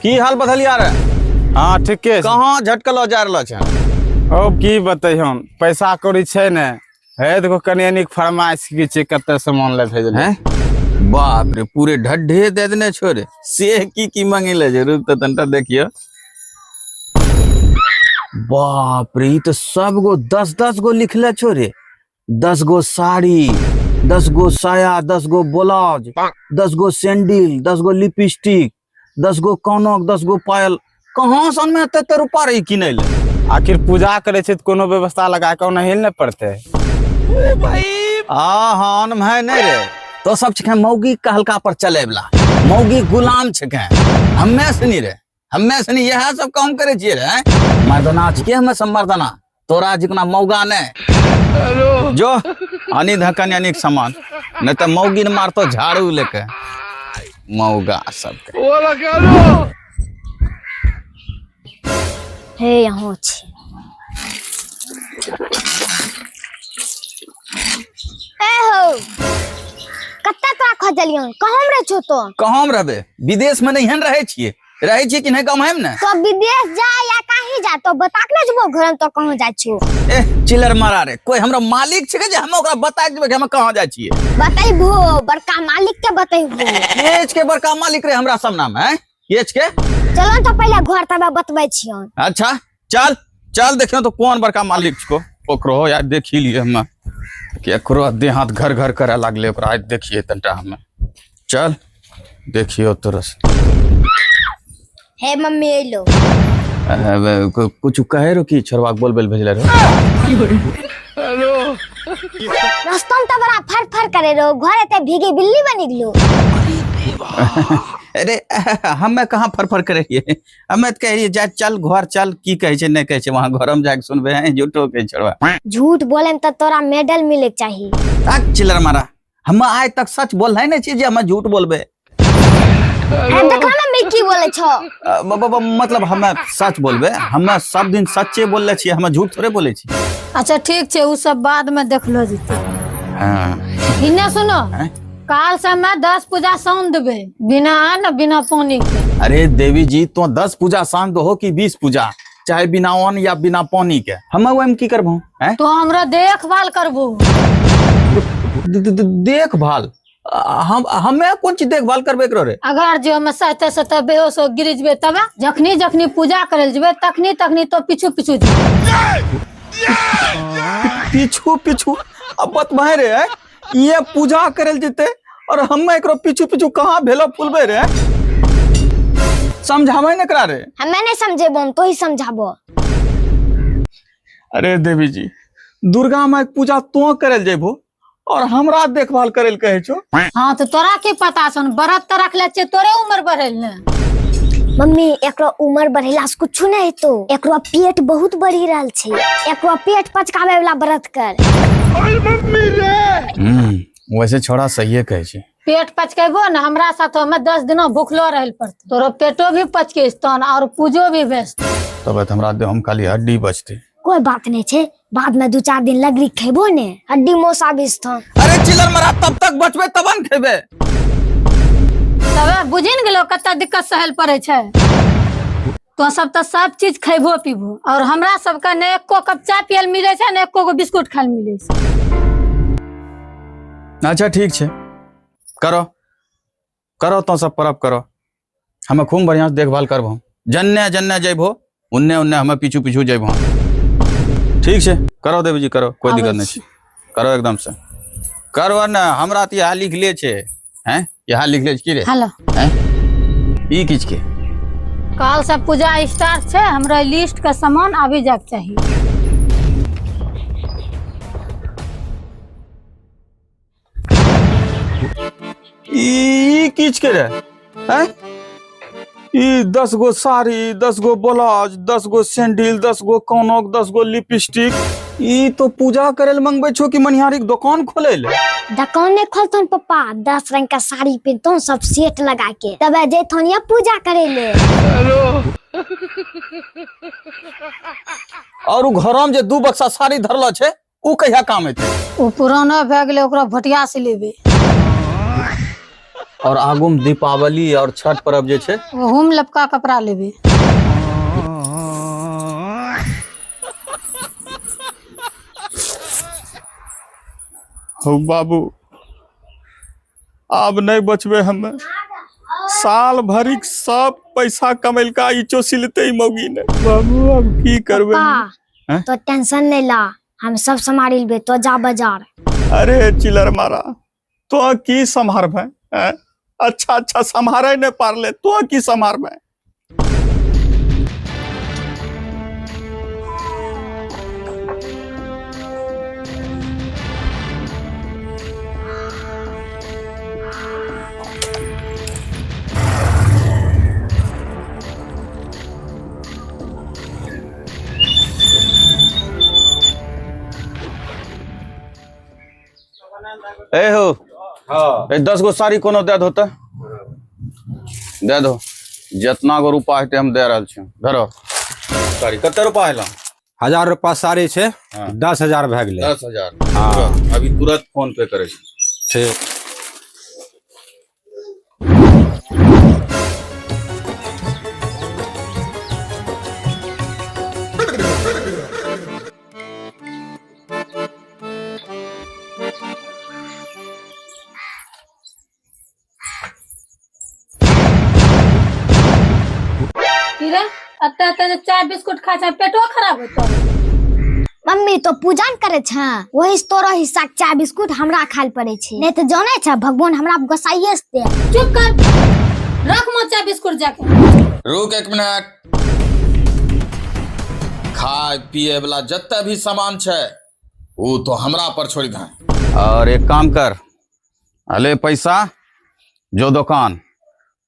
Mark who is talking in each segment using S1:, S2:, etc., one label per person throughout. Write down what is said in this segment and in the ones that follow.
S1: की हाल बदलिया रे?
S2: हाँ, ठीके छै।
S1: कहाँ झटकलो जा रहलो छै?
S2: ओ की बतैहन, पैसा कौड़ी छै ने। हे देखो, कनि एनिक फरमाइश की छै, कते सामान ले भेजल।
S1: हैं, बाप रे, पूरे ढड्ढे दे देने छोरे से। की की मंगेले जे? रुक तो तनटा देखियो। बाप रे, ई तो सब गो 10-10 गो लिखले छोरे। 10 गो साड़ी, 10 गो साया, 10 गो ब्लाउज, 10 गो सैंडल, 10 गो लिपस्टिक, 10 गो कानक, 10 गो पायल। कहाँ सन में एते एते रुपा रही किनै ले?
S2: आखिर पूजा करे छै तऽ कोनो व्यवस्था लगा के ओनाही ने पड़तै।
S1: आ हाँ, भाई नहीं रे, तो सब छिकै मौगी कहलका पर चले वाला, मौगी गुलाम छिकै। हम्मे सनी रे, हम्मे सनी यह सब काम करे छियै रे, हैं? मर्दाना छिकै हम्मे सब, मर्दाना, तोरा जितना मौगा ने। जो आनी धकन यानी सामान, नहीं तो मौगी ने मारतो झाड़ू लेके मौगा सबके।
S3: हे, यहाँ छै। ए हो, कत्ता तोरा खोजलियन? कहाँ रहे छो तो?
S1: कहाँ मे रहबे? विदेश में नहीं रहै छियै? रहै छियै कि नहीं गाँव में ने?
S3: तो विदेश जा या कहीं जा, तो बता के ना जेबो घर में, तो कहाँ जाइ छो?
S1: ए चिलर मारा रे, कोई हमरा मालिक छिकै जे हम ओकरा बता देबै कि हम कहाँ जाइ छियै?
S3: बतैबो, बड़का मालिक के बतैबो।
S1: के के बड़का मालिक रे हमरा सब नाम है के के?
S3: चलो तो पहले घर, तब बतबै छियन।
S1: अच्छा, चल चल, देखियो तो कौन बड़का मालिक छिको ओकरो। यार, देखी लिए हमे कि एकरो देह हाथ घर घर करे लागले। ओकरा आज देखिए तनटा हमे। चल, देखियो तोरस।
S3: हे मम्मी, एलो।
S1: कुछ कहे रो की छोड़वा के बोल भेजले रो?
S3: रास्ता में तो बड़ा फर फर करे रहो, घर एते भीगे बिल्ली बनी गेलो।
S1: अरे, हमे कहाँ फर फर करे रहिए? हमे तो कह रहिए जा चल, घर चल। की कहे छै, नहीं कहे छै, वहां घर में जाके सुनबे हैं। झूठो के छोड़वा।
S3: झूठ बोले में तो तोरा मेडल मिले के चाही।
S1: ताक चिलर मारा, हम आइ तक सच बोल नहीं छी जे हम झूठ बोलबे।
S3: हे देखा मम्मी, की बोले छो?
S1: मतलब हमे सच बोलबे? हमे सब दिन सच्चे बोलले छियै, हमे झूठ थोड़े बोले छी।
S4: अच्छा, ठीक छै, उ सब बाद में देखलो जेतै।
S1: हाँ।
S4: इन्ने सुनो।
S1: हैं?
S4: काल से मैं 10 पूजा सौन देबै, बिना अन्न बिना पानी के।
S1: अरे देवी जी, तो 10 पूजा सांझ दहो कि 20 पूजा, चाहे बिना अन्न या बिना पानी के, हम ओहिमे की करबो हैं?
S4: तो हमरा देखभाल करबो।
S1: देखभाल? हम हमे कोन चीज देखभाल करबे करो रे?
S4: अगर जो हमे सहते सहते बेहोश हो गिर जेबै, तब जखनी जखनी पूजा करे लए जेबै, तखनी तखनी तो पीछू पीछू जेबै।
S1: पीछू पीछू? अब बतबाए रे, ये पूजा करे जेते और हमे एकरो पीछू पीछू कहाँ भेलो फुलबे रे? समझावे ने करा रे।
S3: हमे नहीं समझेबो, हम तो ही समझाबो।
S1: अरे देवी जी, दुर्गा माई के पूजा तो करे जेबो और हमरा देखभाल करे लए कहै छो?
S4: हाँ, तो तोरा की पता छौ? व्रत तो रखले छियै तोरे उम्र बढ़े ने।
S3: मम्मी, एकरो उम्र बढ़ेला से कुछ नहीं हेतो। एकरो पेट बहुत बढ़ी रहल छै, एकरो पेट पचकावे वाला व्रत कर।
S1: वैसे छोड़ा सहिए कहै छै।
S4: पेट पचकेबो ने हमरा साथ हमें 10 दिना भूखलो रहे पड़ते, तोरो पेटो भी पचकेतन और पूजो भी भेजतन।
S1: तब तऽ हमरा देह में खाली हड्डी बचतै।
S3: कोई बात नहीं छै, बाद में 2-4 दिन लगरी खेबो ने, हड्डी मोसा बिसथन।
S1: अरे चिलर मरा, तब तक बचबे तब न खेबे।
S4: तब बुझि ने गेलो कते दिक्कत सहल पड़े छै। तो सब तऽ सब चीज खेबो पीबो और हमरा सबके ने एको कप चाय पियल मिले छै, ने एको गो बिस्कुट खायल मिले छै।
S1: अच्छा, ठीक छै, करो करो, तो सब परब करो। हमें खूब बढ़िया से देखभाल करबो। जन्ने जन्ने जैबो, उन्ने उन्ने हमें पीछू पीछू जैबो। ठीक छै, करो देवी जी, करो, कोई दिक्कत
S4: आबै
S1: नहीं छै, करो, एकदम से करो ने। हमरा तऽ यहाँ लिखले छै, हैं, यहाँ लिखले छै की रे?
S4: हेलो।
S1: हैं, ई किछ के?
S4: काल से पूजा स्टार्ट छै, हमरा लिस्ट के सामान आबि जाके चाही।
S1: ई किछ के रे हैं? ई 10 गो साड़ी, 10 गो ब्लाउज, 10 गो सैंडल, 10 गो कानक, 10 गो लिपस्टिक, ई तो पूजा करे ले मंगबै छो कि मनिहारी के दुकान खोले ले?
S3: दुकान नहीं खोलथन पप्पा, 10 रंग का साड़ी पहनथन सब सेट लगा के, तब जैथन या पूजा करे ले।
S1: और उ घरम जे दू बक्सा साड़ी धरलो छै, उ कहिया काम एतै?
S4: ओ पुराना भए गेलै, ओकरा भटिया से लेबै।
S1: और आगू में दीपावली और छठ पर्व जे छै
S4: ओहू में लपका कपड़ा लेबे।
S5: हौ बाबू, आब नहीं बचबे हमें। साल भरिक सब पैसा कमेलका ई चोसी लेते ई मौगी ने। बाबू अब की करबे?
S3: पप्पा
S5: हैं?
S3: तो टेंशन नहीं ला, हम सब संभाल लेबे, तो जा बाजार।
S5: अरे चिलर मारा, तो की संभारबे? हैं? अच्छा अच्छा संभारे नहीं पारले, तो की संभारबे?
S1: ए हो, ए 10 गो साड़ी कोनो दे दो त, दे दो। जितना गो रुपा हेतै हम दे रहल छी। धरो साड़ी। कते रुपा हेलो?
S6: 1000 रुपा साड़ी छै।
S1: हाँ।
S6: 10,000 भए गेलै।
S1: 10,000।
S6: हाँ।
S1: अभी तुरंत फोन पे करै छी।
S6: ठीक।
S4: की रे, अत्ते अत्ते जे चाय बिस्कुट खाय छै, पेटो खराब होतो।
S3: मम्मी तो पूजा न करे छे, वही से तोरो हिस्सा के चाय बिस्कुट हमरा खाय पड़े छे, नहीं तो जाने छे भगवान हमरा गोसाइए से दे।
S4: चुप कर, रख मो चाय बिस्कुट जाके।
S1: रुक 1 मिनट। खाय पिए वाला जते भी सामान छे वो तो हमरा पर छोड़ दे। और एक काम कर, अले पैसा जो दुकान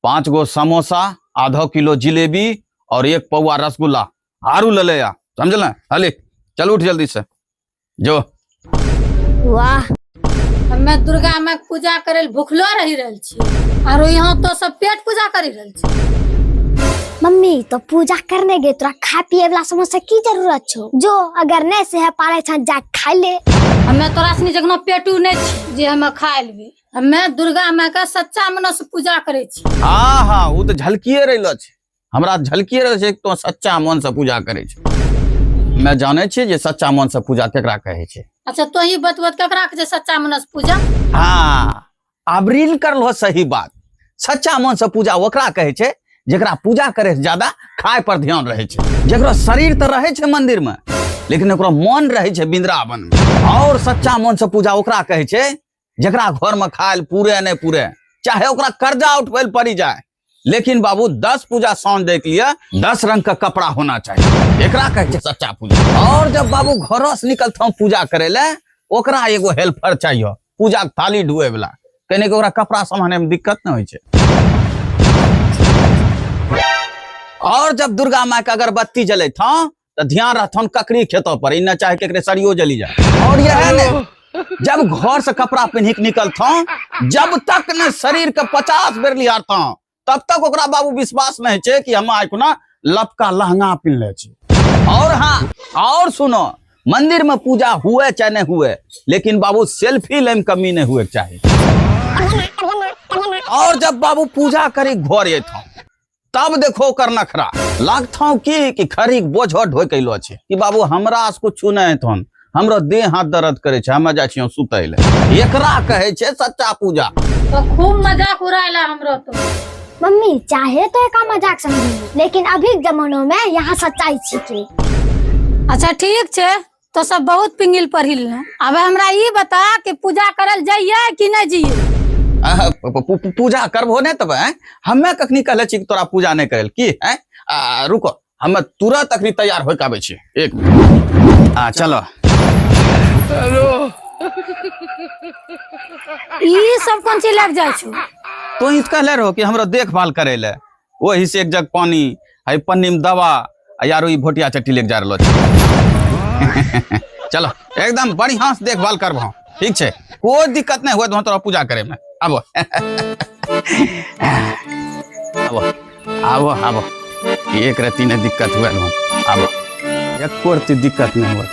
S1: 5 गो समोसा, आधा किलो जिलेबी और 1 पौआ रसगुल्ला आरू ले ले आ, समझल? अले चल उठ जल्दी से जो।
S3: वाह,
S4: हमे दुर्गा माँ के पूजा करे ले भूखलो रही रहल छी, आरो यहाँ तो सब पेट पूजा करी रहल छी।
S3: मम्मी तो पूजा करने गए, तोरा खाए पिए वाला समस्या की जरूरत छो? जो अगर नहीं सह पारे छन जा खाए ले।
S4: हमे तोरा सनी जखनो पेटू नहीं छी जे हमे खाए लेबे। हमे दुर्गा माँ के सच्चा मन से पूजा करे छी।
S1: हाँ हाँ, वो तो झलकिए रहलो छे, हमरा झलकिए रहल छे तो सच्चा मन से पूजा करे छे। मैं जाने छी जे सच्चा मन से पूजा केकरा कहे छे।
S4: अच्छा तो ही बतबत केकरा कहे छे सच्चा मन से पूजा?
S1: हाँ, अबरील करलो सही बात। सच्चा मन से पूजा ओकरा कहे छे जेकरा पूजा करे से ज्यादा खाए पर ध्यान रहे छे, जेकरा शरीर तो रहे छे मंदिर में लेकिन ओकरा मन रहे छे वृंदावन में। और सच्चा मन से पूजा ओकरा कहे छे जेकरा घर में खाए पूरे नहीं पूरे, चाहे ओकरा कर्जा उठबै पड़ी जाए, लेकिन बाबू 10 पूजा साँझ दे के लिए 10 रंग का कपड़ा होना चाहिए, एकरा कहे छे सच्चा पूजा। और जब बाबू घरों से निकलता हूँ पूजा करे ले, ओकरा एगो हेल्पर चाहिए पूजा के थाली ढुए वाला, कहने के ओकरा कपड़ा संभाले में दिक्कत नहीं होय छे। और जब दुर्गा माँ के अगरबत्ती जले था तो ध्यान रखथन ककड़ी खेतों पर, इन्ना चाहे केकरे सरियो जली जाए। और यह है ने, जब घर से कपड़ा पहन के निकलता जब तक न शरीर के 50 बेर लिहारता तब तक ओकरा बाबू विश्वास नहीं छे कि हम आइ कोना लपका लहंगा पिन्हले छी। और हाँ, और सुनो, मंदिर में पूजा हुए चाहे नहीं हुए, लेकिन बाबू सेल्फी ले में कमी नहीं हुए चाहिए। और जब बाबू पूजा करी घर अयथो तब देखो ओकर नखरा लागथो की खरी बोझ ढोइ कैलो छे कि बाबू हमरा से कुछ नहीं हेथन, हमरो देह हाथ दर्द करे छे, हम जाइ छियौ सुतै ले। एकरा कहै छे सच्चा पूजा।
S4: तो खूब मजाक उड़ाइला हमरो तो।
S3: मम्मी चाहे तो एक मजाक समझी, लेकिन अभी के जमानो में यहाँ सच्चाई छिके।
S4: अच्छा ठीक छे, तो सब बहुत पिंगिल पढ़िल ने। अब हमरा ई बता कि पूजा करल जाइए कि नहीं जाइए?
S1: पूजा करबो नहीं तब, हैं? हमे कखनी कहले छी कि तोरा पूजा नहीं करल की, हैं? रुको, हमे तुरंत अखनी तैयार होके आबै छी, एक मिनट। चलो।
S4: ई सब कोन चीज लग जाइ छौ?
S1: तो ही कहले रहो कि हमरा देखभाल करे ले, वही से एक जग पानी, है पन्नी में दवा, आ यारो ई भोटिया चट्टी लेके जा रहलो छै। चलो एकदम बढ़िया से देखभाल करबो, ठीक छै? कोई दिक्कत नहीं हुआ तोरा पूजा करे में। आबो आबो आबो आबो, एक रत्ती नहीं दिक्कत हुआ। आबो, एक रत्ती दिक्कत नहीं हुआ।